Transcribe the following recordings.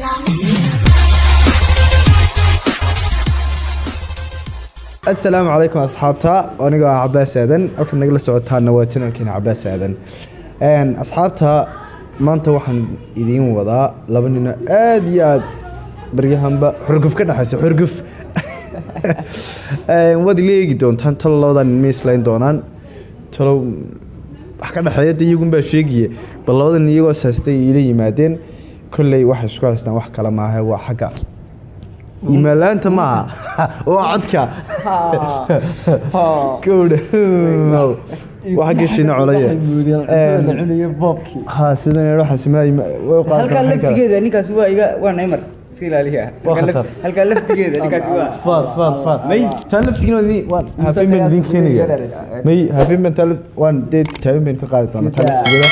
Loves you. Asalaamu calaykum asxaabta, anigoo ah Cabaas Aadan. Halkaad nagala socotaana waa channelkeena Cabaas Aadan. Asxaabta, maanta waxaan idiin wadaa laba nino aada iyo aada baryahanba xurguf ka dhexaysa. Xurguf waad ila eegi doontaan. Talo labadaa nin ma islayn doonaan? Talo wax ka dhexeeya de iyagun baa sheegiye. Bal labada nin iyagoo saastay ila yimaadeen. Kolley waxay isku haystaan wax kale maaha, waa xagga iimaanlaanta maaha, waa codka gowdha waxa geshina colaye. Ha, sidan waxaa sameeyay. Halkaa laftigeeda ninkaas waa iga waa Neymar, iska ilaaliya. Waa khatar. Halkaa laftigeeda ninkaas waa Faar faar faar. May. Taa laftigiina waan hafeen baan idin keenaya. May, hafeen baan taa waan dee tijaabin baan ka qaadi doonaa taa laftigeeda.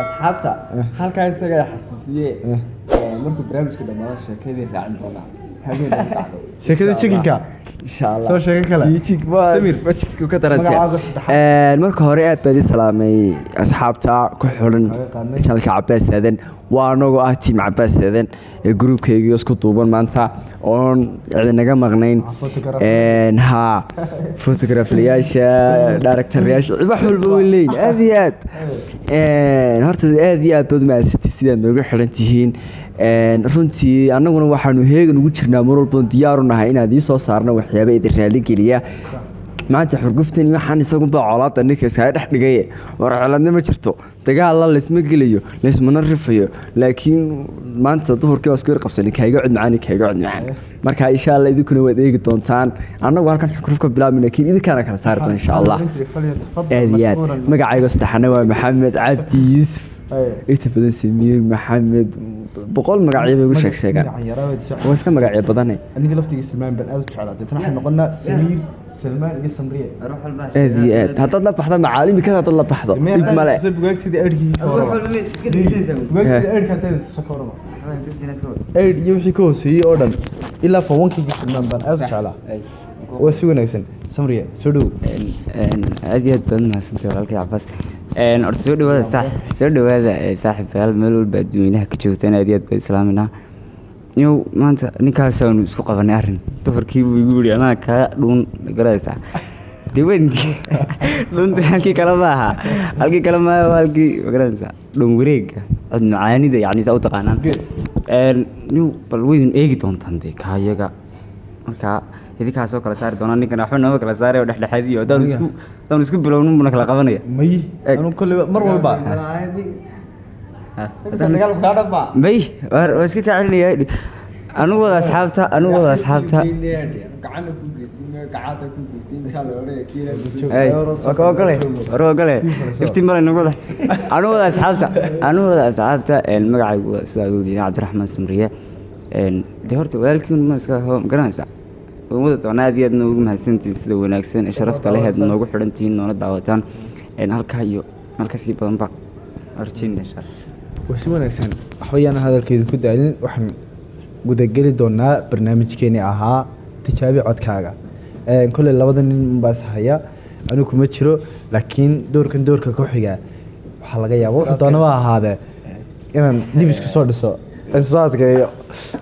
Asxaabta, halkaa isaga xasuusiye, markuu barnaamijka dhamaado sheekadii raacin doonaa habeen dhacdo. Sheekada chicken-ka. Insha Allah. Soo sheeko kale. Samir. Wajigku ka darantay. Magacaaga saddexaad. Marka hore aad baan idin salaamay asxaabta ku xidhan Kaga qaadnay. channelka Cabaas Aadan. Waa anagoo ah team Cabaas Aadan ee groupkaygii isku duuban maanta oon cidinaga maqnayn. Photographer. Ha, photographlayaasha, directoryaasha, wax walba way leeyihin. Aad iyo aad horta aad iyo aad baad umahadsantay sidaad nooga xidhan tihiin. Runtii annaguna waxaanu heegan ugu jirnaa mar walba, diyaaru nahay inaad ii soo saarno waxyaaba idin raali geliya. Maanta xurguftani waxaan isagunbaa colaada ninka iskaga dhex dhigaye. War colaadna ma jirto, dagaalla laysma gelayo, laysmana rifayo, laakiin maanta duhurkii waa isku yar qabsanay, kaaga cod macaan, kaaga cod macaan. Marka insha Allah idinkuna waad eegi doontaan. Annagu halkan xurguf ka bilaabmi, laakiin idinkaana kala saari doona insha Allah. Aad iyo aad, magacayga saddexana waa Maxamed Cabdi Yuusuf, inta badan Samiir Maxamed, 100 magacyo bay ugu sheeg sheegaan. Waa iska magacyo badane. Aniga laftiga Salmaan baan aad u jeclaa. Deetana waxay noqonaa Samiir, Salmaan iyo Samriye. Aad iyo aad, haddaad la baxdo macaalimikada, haddaad la baxdo dhib male. Bugaagteeda aydhkii ka warrama, bugaagteeda aydhka haddaad tuso ka warrama, aydh iyo wixii ka hooseeyey oo dhan ilaa form one-kayga Salmaan baan aad u jeclaa. Waa si wanaagsan. Samriye, soo dhow. Aad iyo aad baad mahadsantahay walaalkay Cabaas. Horta soo dhawaada saax, soo dhawaada saaxiibayaal, meel walba adduweynaha ka joogtaan aad iyo aad baan islaaminaa. Yow, maanta ninkaasaanu isku qabanay arrin. Duhurkii buu igu yidhi anaa kaa dhuun garaysaa. Dee weyntii dhuunta halkii kale ma aha, halkii kale ma aha, halkii ma garanaysaa, dhuun wareega, cod macaanida, yacni saa u taqaanaan. Yow, bal weydin eegi doontaan dee kaayaga. Marka idinkaasoo kala saari doonaa, ninkan waxba nooma kala saaray oo dhexdhexaadiyo. Haddaan isku bilownin buna kala qabanaya. May, anu kolleyba mar walba. May, waa iska kaa celinaya. Anugu wada asxaabta, anugu wada asxaabta. Ay, waa ka ogole, war ogole, iftiin male nagu wada. Anugu wada asxaabta, anugu wada asxaabta. Magacaygu waa sidaa u yidhi Cabdiraxmaan Samriye. Dee horta walaalkiin ma iska ho ma garanaysaa. Waan wada doonaa. Aad iyo aad noogu mahadsantihiin sida wanaagsan ee sharafta leh aad noogu xidhantihiin, noona daawataan. Halkaa iyo meel kasii badanba waan rajeynaya insha Allah. Waa si wanaagsan. Waxba yaanan hadalkaydu ku daalin, waxaan gudageli doonaa barnaamijkeeni ahaa tijaabi codkaaga. Kolley labada nin baa is haya, anigu kuma jiro, laakiin doorkan doorka ku xiga waxaa laga yaaba wuxuu doonaba ha ahaadee inaan dib isku soo dhiso, soo adkeeyo.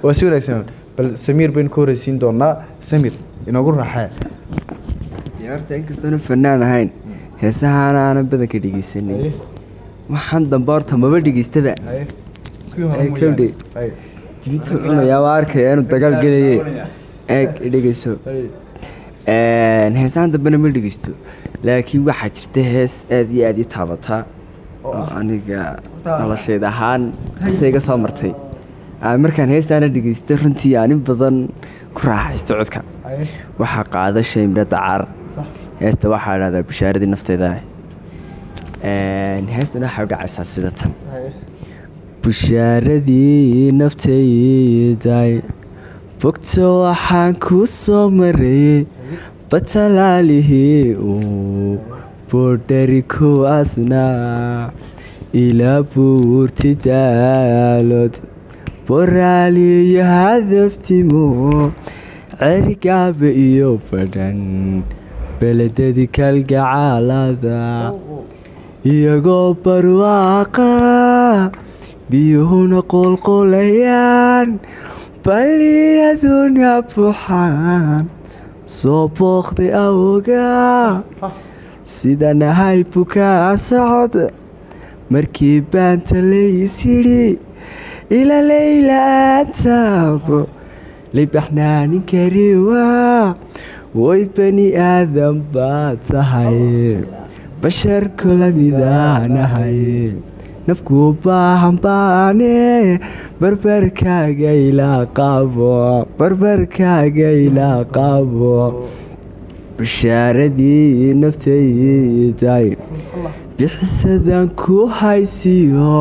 Waa si wanaagsan. Bal Samiir baynu ku horeysiin doonaa. Samiir, inoogu raaxee. Horta inkastoona fanaan ahayn, heesahaana aanan badanka dhegeysanin, waxaan dambe horta maba dhegeystaba. Kuwii hore Ay, mooyaane. kowdhi. Dibintuu cunayaa waa arkaya inuu dagaal gelaye. Eeg, dhegeyso. Heesahan dambena ma dhegeysto, laakiin waxaa jirta hees aad iyo aad ii taabataa oo aniga nolosheed ahaan heesta iga soo martay. Markaan heestaana dhegeystay, runtii aan in badan ku raaxaysto codka. Waxaa qaada Shaymre Dacar. Heesta waxaa dhahdaa Bushaaradii Nafteeda. Heestana waxaa u dhacaysaa sida tan: Bushaaradii naftayday, bogta waxaan ku soo marayay batalaalihii uu boodhari ku asnaa, ilaa buurti daalood, boraaliyo hadabtimo, Cerigaaba iyo Badhan, beledadii kalgacaalada, iyagoo barwaaqa. Biyuhuna qulqulayaan, baliyaduna buuxaan, soo booqday awgaa. Sidanahay bukaa socod, markii baanta lays yidhi, ila leylaantaabo libaxnaanin kariwaa. Way bani aadam baad tahay, bashar kula midaanahay, nafku baahan baane, barbarkaaga ilaa qabo, barbarkaaga ilaa qabo. Bishaaradii naftayday, bixisadan ku haysiyo,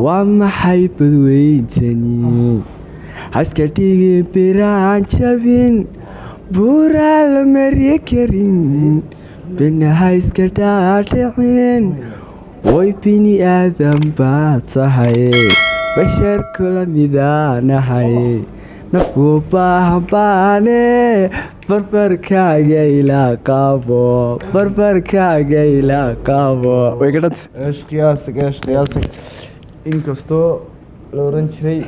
waa maxay badweyntani? Haska dhigin biraan jabin, buuraa la mari karin, bina hayska dhaadhicin. Way bini aadam baad tahay, bashar kula midaanahay, nafku baahan baane, barbarkaaga ilaa qabo, barbarkaaga ilaa qabo. Way gadhanta. Eesh qiyaasag, eesh qiyaasag. Inkastoo la oran jiray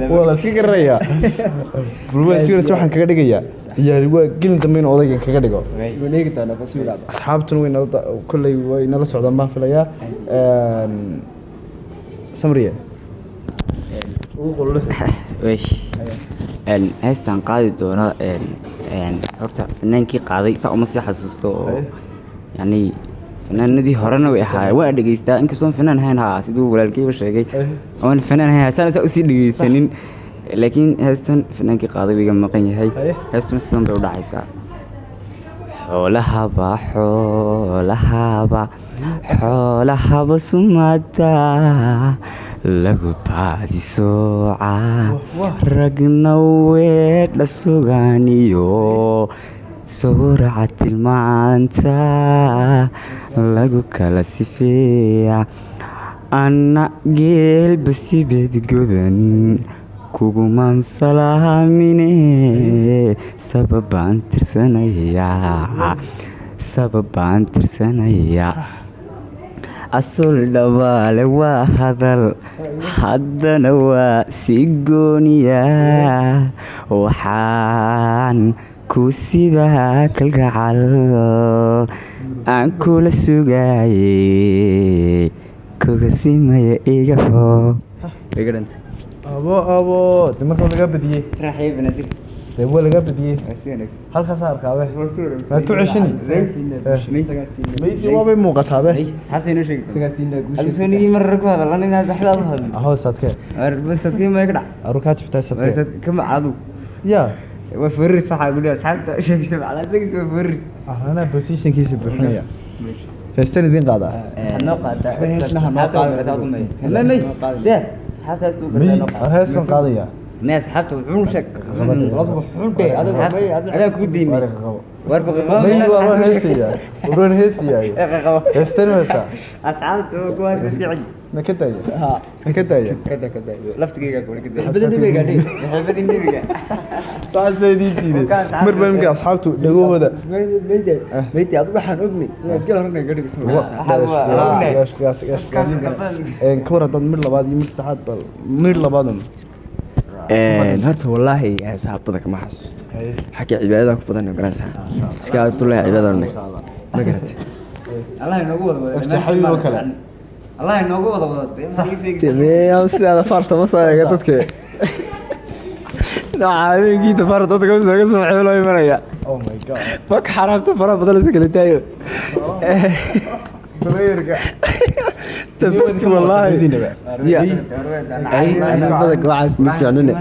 waa la iska garanayaa, bulwaa sigaras waxaan kaga dhigayaa ciyaari waa gelin dambe in odaygan kaga dhigo. Asxaabtuna way nala kolley, way nala socdaan baan filayaa. Samriye ugu qollo. Wey. Heestan qaadi doono, horta fanaankii qaaday saa uma sii xasuusto oo yani fanaanadii horena way ahaayeen, waa dhegeystaa inkastoon fanaan ahayn. Haa, siduu walaalkeyba sheegay, oon fanaan ahayn saan saa usii dhegeysanin, laakiin heestan fanaankii qaaday wuu iga maqan yahay. Heestuna sidan bay u dhacaysaa: xoolahaba, xoolahaba, xoolahaba sumada lagu baadi sooca, ragna weedha suganiyo sawraca tilmaanta lagu kala sifeeya. Anna geelba sibed godan kugumaan salaamine, sababaan tirsanayaa, sababaan tirsanayaa. Asul dhabaale waa hadal, haddana waa si gooniya, waxaan ku sidaa kalgacal aan kula sugaayey, kuga simaya iga hoo. Abo abo, de marka waa lagaa badiyey, dee waa lagaa badiyey. Halkaas arkaabe maad ku ceshini maydii, waabay muuqataabe. Aho sadke aru kaa jiftaa sadke ya. Anaa positionkiisa buuxinaya, heestan idiin qaadaa. Miy ar hees baan qaadayaa. Me asxaabta wuxuu sheeg adaa kuu diinay. Qabo. May, waa waan heesayaa, waan heesayaa. Heestan heesaa. Asxaabta kuwaas iska celi. Ma ka daaya, ma ka daaya? Laftigeyga kula ka daaya maxabadii nebiga. Saasay idiin diiday mar baa imika asxaabtu dhagahooda. Meyti, adigu waxaan ognay inaad gel horena ga dhigso. Ka war haddaad mid labaad iyo mid saddexaad, bal mid labaadun. Horta wallaahi heesaha badan kama xasuusto, xagga cibaadada ku badan garanaysaa, iska Abdullahi cibaadada ma garatay. Allah inoogu wada wada. After xabiib oo kale. Allah inoogu wada wada. Sidaada farta ma soo eega dadka nooca habeenkii tafaar dadka soo ka soo xeelo imanaya. Oh my God. Fak xaraamta faraha badan la kala taayo. Dameerka. The best wallahi. Ya ay badan waxaas ma fiicnine.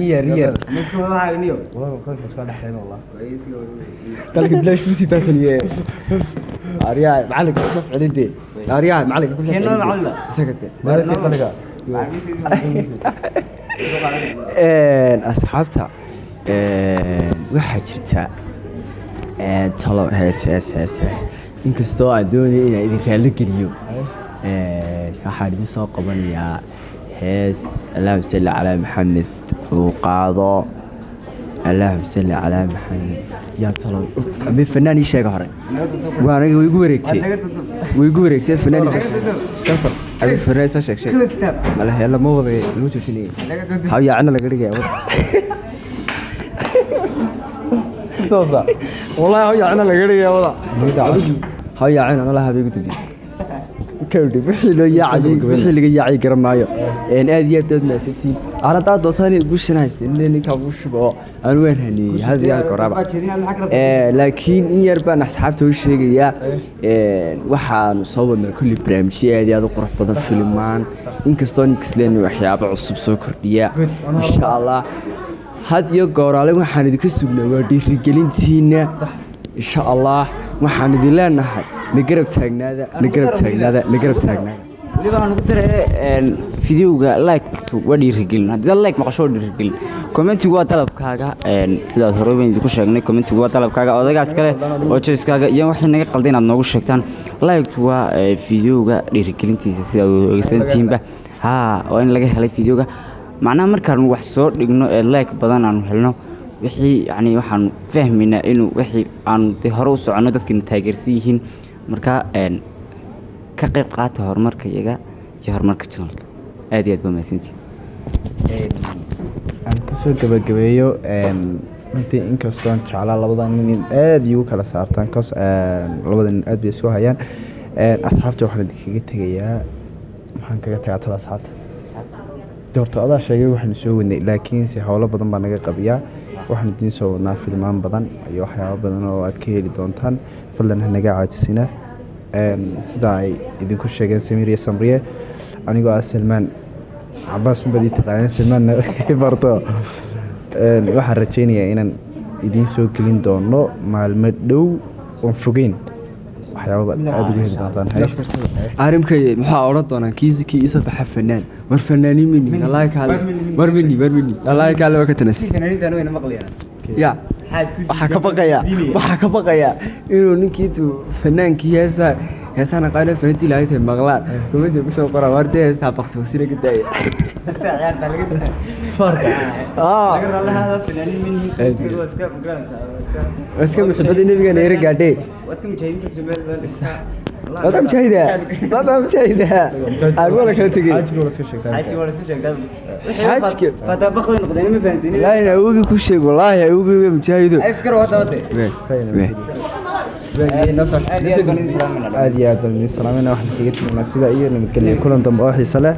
Iyar iyar. Wallahi qalka isku dhexleen wallah. Qalka bilaash buu sitaa kaliye. Aryaa macalinka ku soo ficilintee, aryaa macalinka ku soo ficilintee isagate. Maalintii qalka. Asxaabta, waxaa jirta talo hees hees hees hees, inkastoo aan doonaya inaan idin raali geliyo, waxaan idin soo qabanayaa hees, allahuma salli calaa Maxamed, uu qaado. Allahumma salli calaa Maxamed. Yaa talo, abi fanaan ii sheega hore. Waa aniga, way igu wareegtay, way igu wareegtay. Fanaan ii soo sheeg, abi fanaan soo sheeg, sheeg. Mala heela, ma waday, lama joojinayay. Haw yaacina laga dhigaya. Toosa. Wallahi haw yaacina laga dhigaya wada. Haw yaacina ana lahaa bay igu dambeysay. Kawdhi wixii loo yaacayay, wixii laga yaacay garan maayo. Aad iyo aad baad mahadsantihiin. Aan haddaa doontaan guushan haysta ninkaa ugu shubo oo aan waan haneeyey had iyo had goraaba. Laakiin in yar baan asxaabta u sheegayaa. Waxaanu soo wadnaa kulli barnaamijyo aad iyo aad u qurux badan, filimaan, inkastoo ninkasleen waxyaabo cusub soo kordhiya insha Allah. Had iyo gooraale waxaan idinka sugnaa waa dhiirigelintiina insha Allah. Waxaan idin leenahay na garab taagnaada, na garab taagnaada, na garab taagnaada. Weliba waxaan ugu daray videoga like waa dhiirigelin. Haddii aad like maqasho, waa dhiirigelin. Commentigu waa dalabkaaga. Sidaad horey bayn idinku sheegnay, commentigu waa dalabkaaga, odagaas kale oo choicekaaga iyo waxay naga qalday inaad noogu sheegtaan. Like waa videoga dhiirigelintiisa, sidaad ogeysantihiinba. Haa, waa in laga helay videoga. Macnaha markaanu wax soo dhigno ee like badan aanu helno, wixii yacni waxaanu fahmaynaa inuu wixii aanu dee hore u soconno, dadkiina taageersan yihiin. Marka ka qayb qaata horumarka iyaga iyo horumarka channelka. Aad iyo aad baa mahadsantihin. Aan kusoo gabagabeeyo. Runtii inkastoon jeclaa labada nin in aada iigu kala saartaan cos labada nin aad bay isku hayaan. Asxaabta waxaan idinkaga tegayaa, maxaan kaga tagaa talo asxaabta? Doorto adaa sheegay. Waxaanu soo wadnay, laakiinse howlo badan baa naga qabiyaa. Waxaan idiin soo wadnaa filmaan badan iyo waxyaabo badan oo aad ka heli doontaan. Fadlan ha naga caajisina. Sida ay idinku sheegeen Samiir iyo Samriye, anigoo ah Salmaan Cabaas unbaad ii taqaaneen, Salmaanna barto. Waxaan rajeynayaa inaan idiin soo gelin doono maalmo dhow oon fogeyn waxyaababa aada uga heli doontaan. Hay. Arrimkay maxaa odhan doonaa kii isoo baxa fanaan? War fanaaniin mini lalaay kaale, war mini, war mini lalaay kaale, waa ka tanasi ya. Waxaa ka baqayaa inuu ninkii intuu fanaankii heesaa heesaan aqaano fanaantii lahayd ay maqlaan, kumadi kusoo qoraa war dee heestaa bakti wasina ka daaya. Waa iska muxibada nabiga yara gaadhay. Wada mujaahida, wada mujaahida, aan wala kala tegey. Xaajiga waa la iska sheegtaa. Xaajka wallaahi awogii ku sheeg, wallaahi awogii waa mujaahido. Aad iyo aad baan idin salaamayna. Waxaan kaga tegaynaa sidaa iyo nabadgelyo, kulan dambe oo xiise leh.